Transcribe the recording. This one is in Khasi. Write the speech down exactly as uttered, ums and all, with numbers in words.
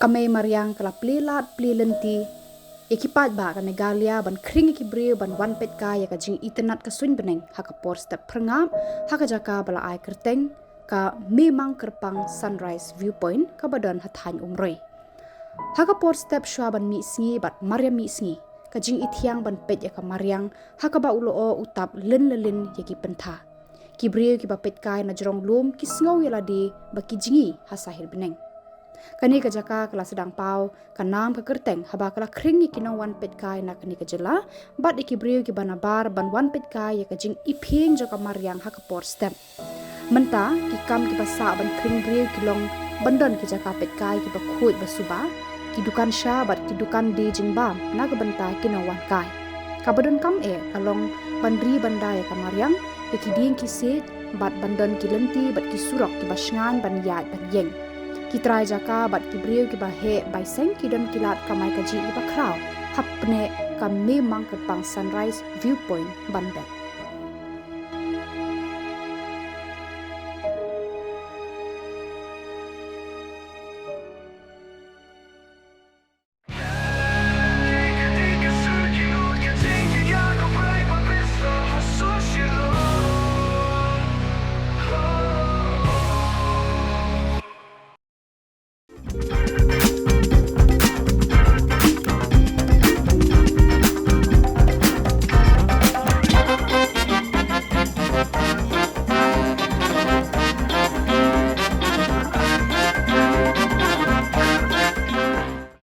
Ka Mei Mariang ka la plie lad plie lynti ïa ki paidbah ka Meghalaya ban khring ïa ki briew ban wan peit kai ïa ka jingitynnad ka suiñ bneng ha ka por step phyrngap ha ka jaka ba la ai kyrteng ka Memang Kyrpang Sunrise Viewpoint kaba don ha thaiñ Umroi. Ha ka por step shwa ban mih sngi bad mar ïa mih sngi, ka jingithiang ban peit ïa ka mariang ha kaba u lyoh u tap lynlylyn ïa ki pyntha. Ki briew kiba peit kai na jrong lum ki sngew ïa lade ba ki jngi ha sahel bneng. Kane ka jaka ka la sdang paw ka nam ka kyrteng haba ka la khring ïa ki nongwan peit kai na kane ka jylla bad ïa ki briew kiba nabar ban wan peit kai ïa ka jingiphieng jong ka mariang ha ka por step. Mynta ki kam kiba sah ban khring briew ki long ban don ki jaka peit kai kiba khuid ba suba, ki dukan sha bad ki dukan die jingbam na ka bynta ki nongwan kai. Kaba donkam eh ka long ban ri ban da ïa ka mariang, ïa ki dieng ki siej bad ban don ki lynti bad ki surok kiba shngaiñ ban ïaid ban ïeng. Ki trai jaka bad ki briew kiba heh bai seng ki don ki lad kamai kajih kiba khraw hapdeng ka Memang Kyrpang Sunrise Viewpoint ban beh.